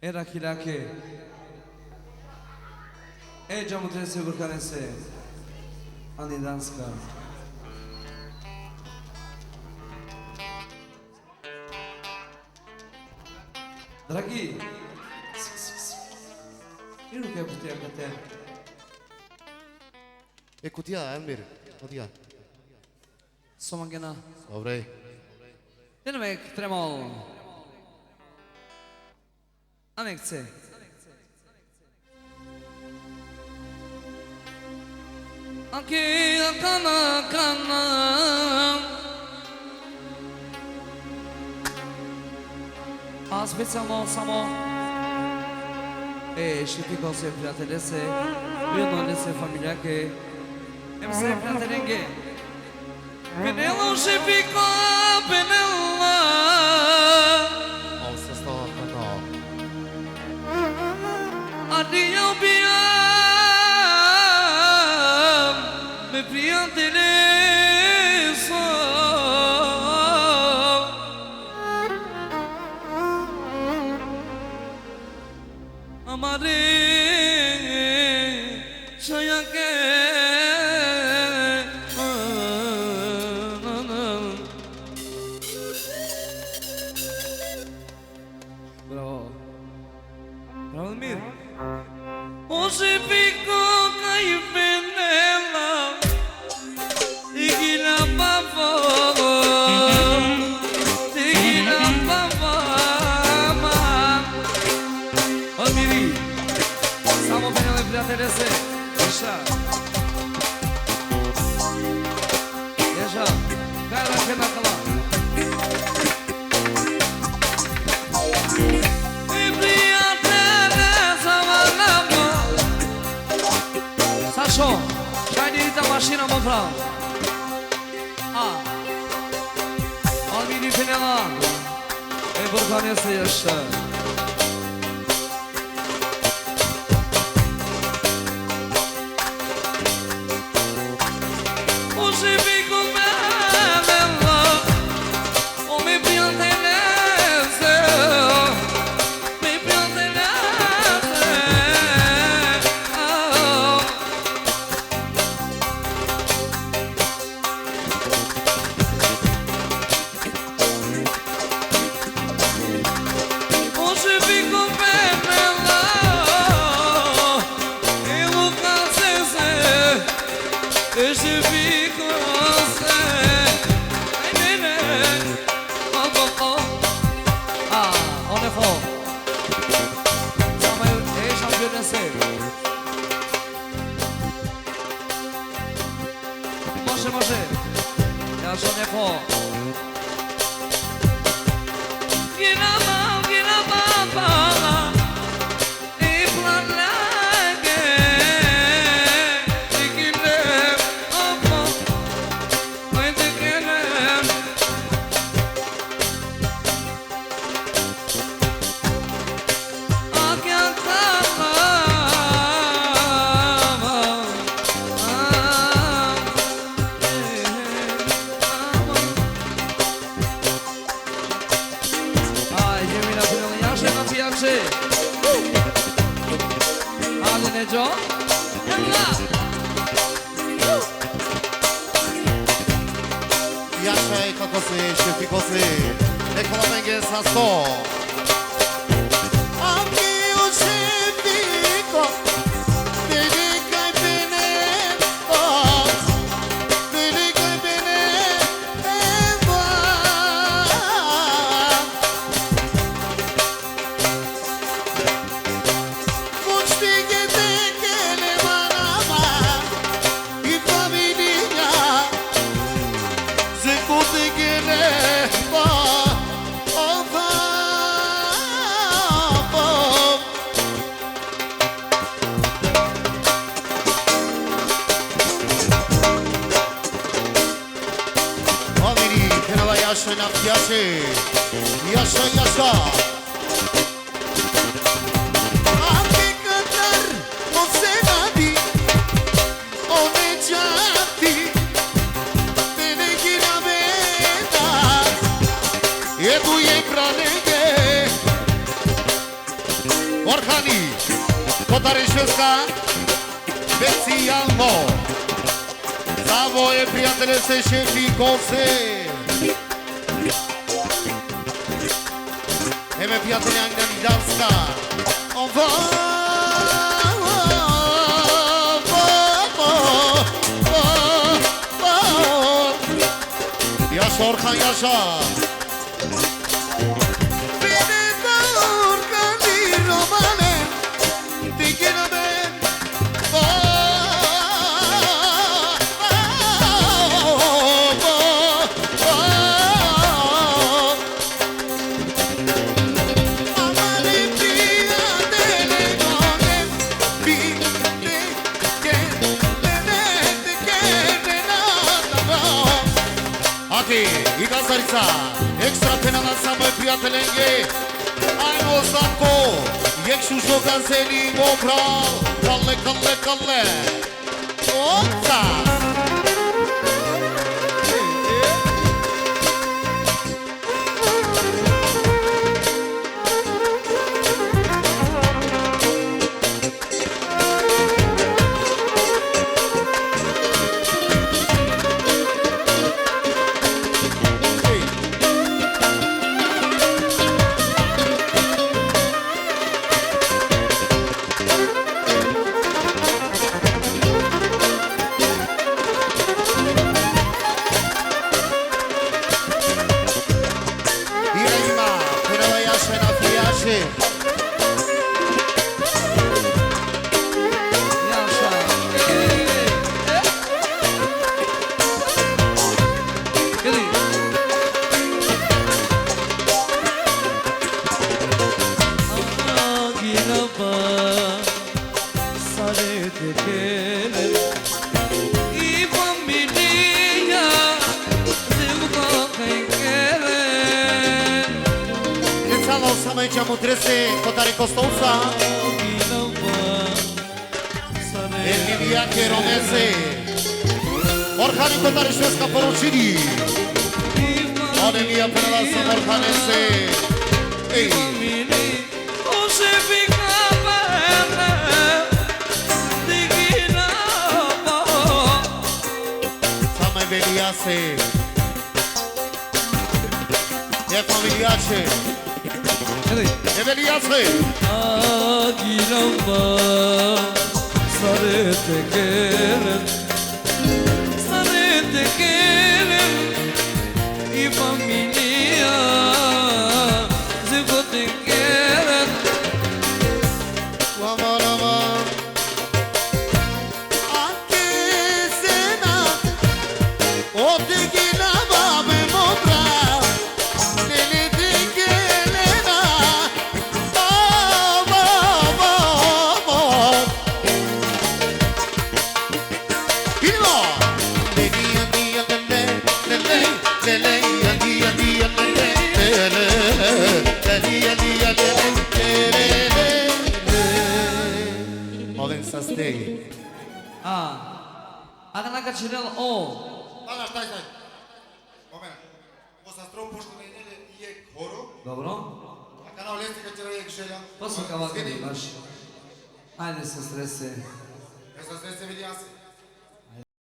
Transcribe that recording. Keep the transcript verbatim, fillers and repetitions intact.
E Rakilake. E Džamutese Burkanese. Ani Danska. Dragi. Iru ke putea kate. E kutia, Elmir, kutia. Somangena. Dobre. Dinamik, tremol. Amekce. Aki akana kana. A specijalno samo e Šefikose prijatelese, ujedno lese familijake, em se prijatelenge. Penela Šefiko, penela. Ovo se stalo tako. A ti ja ubijam me prijatelesa. Amare šajake. Bravo. Bravo, Mir. O Šefiko kaj penela. Igila pavo, igila pavo, ma. O Miri, samo penela prijatelese. Jaša. Jaša. Kaj da ke nakala. Sašo, kaj dirita mašina, mo pral? A. Almini penela. E Burkanese, jaša. Može, može. Ja što neko. Gina ma, gina ma, ma, ma. I plan lage, i gine, opo, oj te gine. Ajde, mi na pinali, jaše, na pijače. Ajde, Neđo. Jaša, e, kako se, Šefiko se. Neka la menge sa sto. Ami u Šefiko, bili kaj bine, o, bili kaj bine, e, va. Amiri, kenala jaša na jaše. Jaša, jaša. Ake kadar o senabi, o nećati, te neki na beda, e tu je pranege. Kotar i Švedska, specijalno za moje prijatelje se šefi Kose. Eme prijatelje Anglija Danska. Ova, ova, ova, ova. Jaša Orhan, jaša. Ati, i gazarica, ekstra penala samo e prijatelenge. Ajmo, Slavko, jekh šužo gazeli, mo pral, kalle, kalle, kalle. Oca. Ira ima, penava jaše na fijaše. Jaša. Ili. Agilaba, sare te kele. I familija, zivko kele. Specijalno samo i čamu trese, kotari Kostolca. Agilaba, sare. Emilija Keromese. Orhani kotar i Švedska poručini. Ode mi apela sam Orhanese. Ej. Samo Evelijase. E familijaše. Evelijase. Agilamba, sare te kelen, sare te kelen, i familija, zivko te kelen. Aman, aman. Anke sena, o te gina babe mo bra, lele te gelena, ba, ba, ba, ba. Idemo. Lele, lele, lele, lele, lele, lele, lele, lele, lele, lele, lele. Oven saste. A, akana ka čhirel o. Pa na, staj, staj. Momena. Mo sastro pošto na inele i jek horo. Dobro. Akana oleste ka čhirel jek želja. Pa so ka vakani baš. Ajde, sastrese. E, sastrese, vidi ase.